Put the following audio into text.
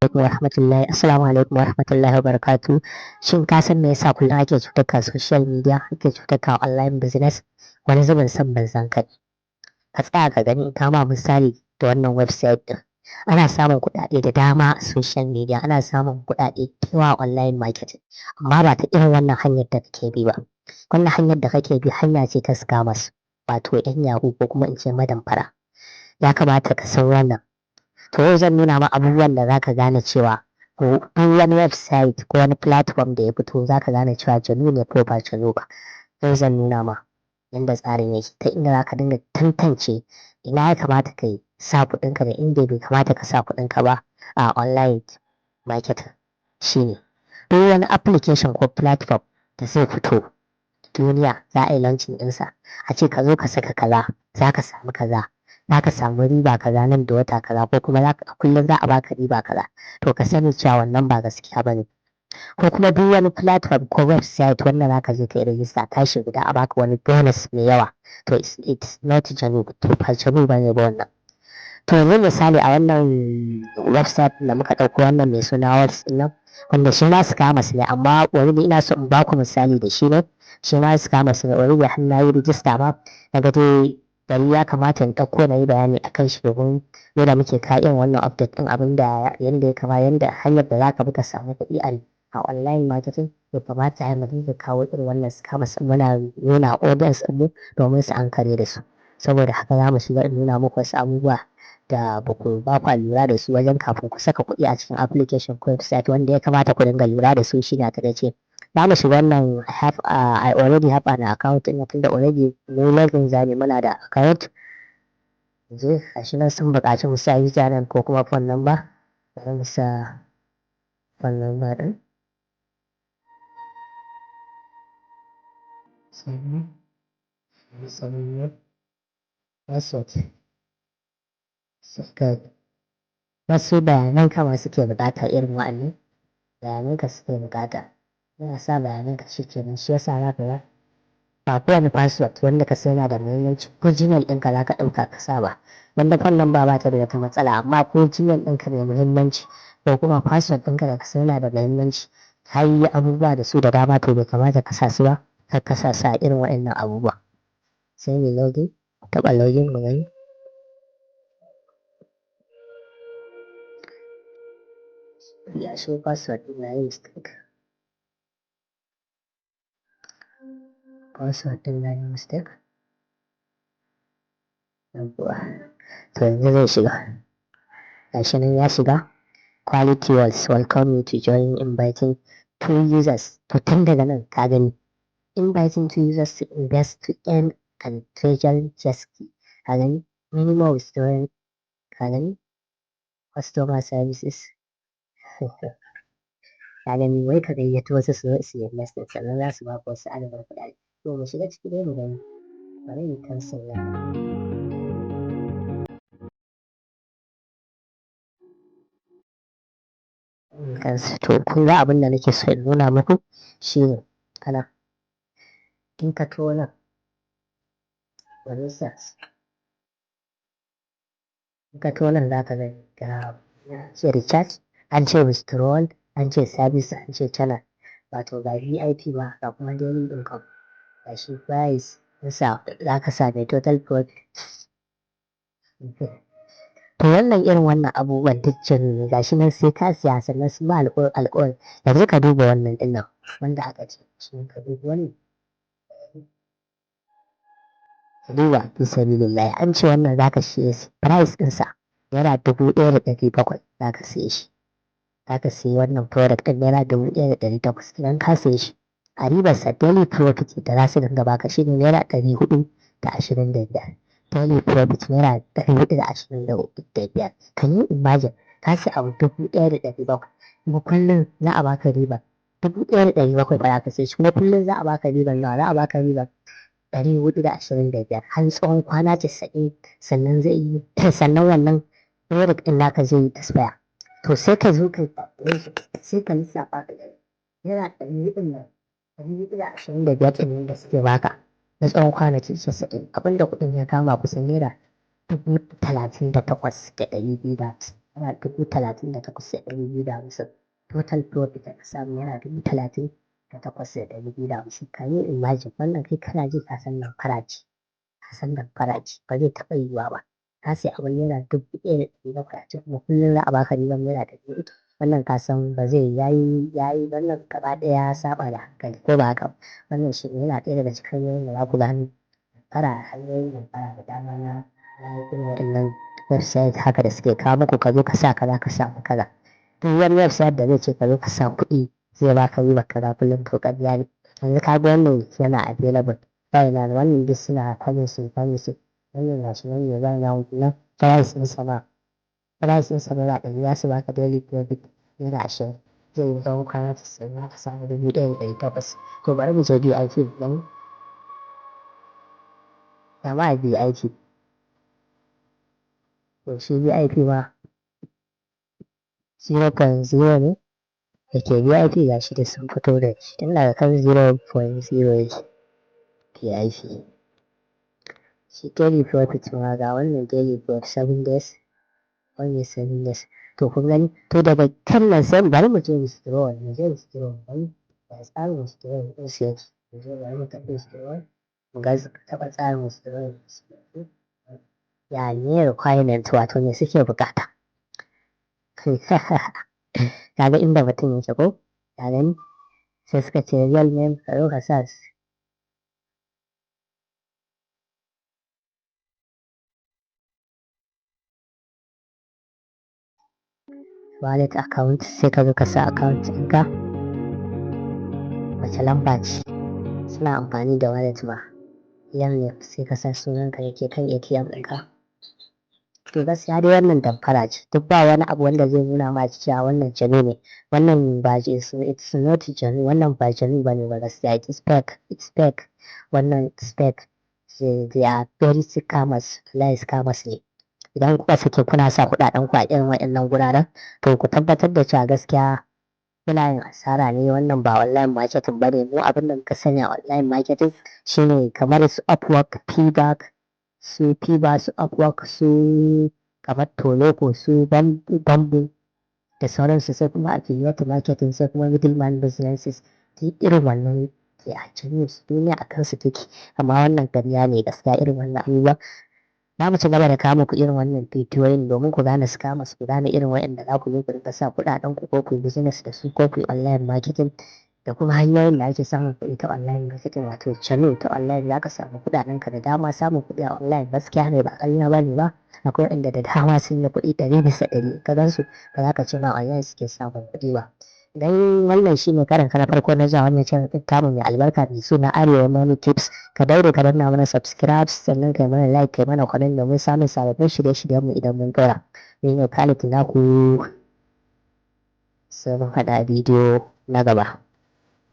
Alaikum warahmatullahi, assalamu alaikum warahmatullahi wabarakatuh. Shin ka san me yasa kullum ake cutar ka social media, ake cutar ka online business? Wani zubin son banzan kai. Ka tsaya ka gani, in kama misali da wannan website ɗin. Ana samun kuɗaɗe da dama a social media, ana samun kuɗaɗe da yawa online marketing, amma ba ta irin wannan hanyar da kake bi ba. Wannan hanyar da kake bi hanya ce ta scammers, wato 'yan yahoo ko kuma in ce madamfara. Ya kamata ka san wannan. To, yau zan nuna ma abubuwan da zaka gane cewa ko duk wani website ko wani platform da ya fito, zaka gane cewa genuine ne ko ba genuine ba. Yau zan nuna ma yanda tsarin yake, ta inda zaka dinga tantance ina ya kamata ka yi sa kuɗinka da inda bai kamata ka sa kuɗinka ba a online marketing. Shine duk wani application ko platform da zai fito duniya, za a yi launching ɗinsa, a ce ka zo ka saka kaza, za ka samu kaza, za ka samu riba kaza nan da wata kaza, ko kuma kullum za a baka riba kaza, to ka sani cewa wannan ba gaskiya ba ne. Ko kuma duk wani platform ko website wanda za ka je ka yi register, tashi guda a baka wani bonus mai yawa, to it's not genuine, to ba genuine ba ne ba wannan. To, yanzu misali a wannan website da muka ɗauko, wannan mai suna Words ɗin nan, wanda shi ma scammers ne, amma already ina so in baku misali da shi ne. Shi ma scammers ne already, har na yi register ma, na ga dai bari ya kamata in ɗauko na yi bayani a kan shi, domin yadda muke kawo irin wannan update ɗin, abin da yanda ya kama, yanda hanyar da za ka bi ka samu kuɗi a online marketing, to kamata ya mu dinga kawo irin wannan scammers ɗin, muna nuna audience ɗinmu domin su ankare da su. Saboda haka za mu shiga in nuna muku wasu abubuwa da ba ku ba kwa lura da su wajen kafin ku saka kuɗi a cikin application ko website, wanda ya kamata ku dinga lura da su. Shine a taƙaice za mu shiga wannan. I already have an account ɗin, tunda already mu login zamu, muna da account. Yanzu gashi nan sun buƙaci mu sa username ko kuma phone number. Bari mu sa phone number ɗin. 7 7, password. Saka wasu bayanan ka ma suke buƙata, irin wa'annan bayanan ka suke buƙata. Ina sa bayanan ka, shikenan. Shi yasa za ka ga ba kowane password wanda ka san yana da muhimmanci ko Gmail ɗinka za ka ɗauka ka sa ba. Wanda phone number ba ta da wata matsala, amma ko Gmail ɗinka mai muhimmanci ko kuma password ɗinka da ka san yana da muhimmanci, ka yi abubuwa da su da dama, to bai kamata ka sa su ba. Kar ka sa su a irin waɗannan abubuwa. Sai mu login, taɓa login mu gani. Ya show password ɗin, na yi mistake. Password ɗin na yi mistake. Yawwa. To, yanzu zai shiga. Gashi nan ya shiga. Quality Walls welcome you to join, inviting two users. To, tun daga nan ka gani. Inviting two users to invest to earn and treasure chest. Ka gani? Minimum withdrawal. Ka gani? Customer services. Ka gani, wai ka gayyato wasu su zo su yi investing, sannan za su baka wasu adadin kuɗaɗe. To, mu shiga ciki dai mu gani. Bari in cancel nan. Cancel. To, kun ga abin da nake so in nuna muku shine ana in ka taho nan, bari sa, in ka taho nan za ka gani ga ce recharge, an ce withdrawal, an ce service, an ce channel, wato ga VIP ma, ga kuma daily income, ga shi price sa za ka sa mai total profit. To, wannan irin wannan abubuwan duk genuine ne. Gashi nan sai ka siya sannan sun ma alƙawari. Yanzu ka duba wannan ɗin nan wanda aka ce shi, ka duba wannan, ka duba fi sabilillahi. An ce wannan za ka siye shi, price ɗinsa naira 1,700. Za ka siye shi, za ka siyi wannan product ɗin naira 1,800. Idan ka siye shi, a ribarsa, daily profit da za su dinga baka shine naira 425. Daily profit naira 425. Can you imagine? Ka siya abu 1,700, kuma kullum za a baka riba 1,700 ba za ka siye shi, kuma kullum za a baka ribar nawa? Za a baka ribar 425 har tsawon kwana 90. Sannan zai yi, sannan wannan product ɗin naka zai yi expire. To, sai ka zo ka sai ka lissafa ka gani, naira ɗari huɗun nan, 425 ɗin nan da suke baka na tsawon kwanaki 90, abinda kuɗin ya kama kusan naira 38,250. ₦38,250. Total profit da ka samu ₦38,250. Can you imagine? Wannan kai kana ji ka san damfara ce. Ka san damfara ce, ba zai taɓa yiwuwa ba. Ka sayi abun ₦1,700, a ce kuma kullum za a baka ribar ₦100. Wannan ka san ba zai yayi yayi wannan gaba ɗaya ya saɓa da hankali, ko ba haka ba? Wannan shi ne yana ɗaya daga cikin hanyoyin da za ku gane damfara, hanyoyin damfara da dama na irin waɗannan website haka da suke kawo muku, ka zo ka sa kaza ka samu kaza. Duk wani website da zai ce ka zo ka sa kuɗi zai baka ribar kaza kullum, to ƙarya ne. Yanzu ka ga wannan yana available. Buy now, wannan duk suna coming soon, coming soon. Wannan gashi nan ne, buy now nan, price ɗinsa ₦100, za su baka daily profit ₦20. Zai yi tsawon kwana 90, za ka samu 1,800. To, bari mu je VIP mu gani. Ga ma VIP. To, shi VIP ma 0.0 ne. Da ke VIP ga shi da sun fito da shi tun daga kan 0.0 yake VIP. Shi daily profit ma, ga wannan daily profit 7 days, only 7 days. To, kun gani, to daga kan nan sai bari mu je withdrawal, mu je withdrawal mu gani ya tsarin withdrawal ɗin su yake. Mu je, bari mu taɓa withdrawal mu ga, taɓa tsarin withdrawal ɗin su yake. Ya ne requirement, wato me suke buƙata? Kaga inda mutum yake ko? Ka gani? Sai suka ce real name, ka zo ka sa wallet account, sai ka zo ka sa account ɗinka. Wace lamba ce? Suna amfani da wallet ba. Real name, sai ka sa sunanka yake kan ATM ɗinka. To, gaskiya dai wannan damfara ce. Duk ba wani abu wanda zai nuna ma cewa wannan genuine ne. Wannan ba, it's not genuine. Wannan ba genuine bane ba gaskiya. It is fake. It's fake. Wannan it's fake. They are very scammers. Wallahi scammers ne. Idan kuka sake kuna sa kuɗaɗen ku a irin waɗannan guraren, to ku tabbatar da cewa gaskiya kuna yin asara ne. Wannan ba online marketing bane. Mu abin da muka sani a online marketing shine kamar su Upwork, Fiverr, su Fiverr, su Upwork, su kamar Toloko, su Bamboo da sauransu, sai kuma affiliate marketing, sai kuma middleman businesses. Duk irin wannan ke a cikin duniya, a kansu take. Amma wannan ƙarya ne gaskiya irin wannan abubuwa. Za mu ci gaba da kawo muku irin wannan bidiyoyin domin ku gane scammers, ku gane irin waɗanda za ku zo ku rinƙa sa kuɗaɗen ku ko ku yi business da su ko ku yi online marketing, da kuma hanyoyin da ake samun kuɗi ta online marketing, wato channel ta online za ka samu kuɗaɗen ka da dama. Samun kuɗi a online gaskiya ne, ba ƙarya ba ne ba. Akwai waɗanda da dama sun yi kuɗi 100%. Ka gan su, ba za ka ce ma online suke samun kuɗi ba. Idan wannan shine karon ka na farko na zuwa wannan channel ɗin tamu mai albarka mai suna Arewa Money Tips, ka daure ka danna mana subscribe, sannan kai mana like, kai mana comment domin samun sababbin shirye-shiryen mu idan mun ɗora. Ni ne Khalid naku, sai mun haɗa bidiyo na gaba.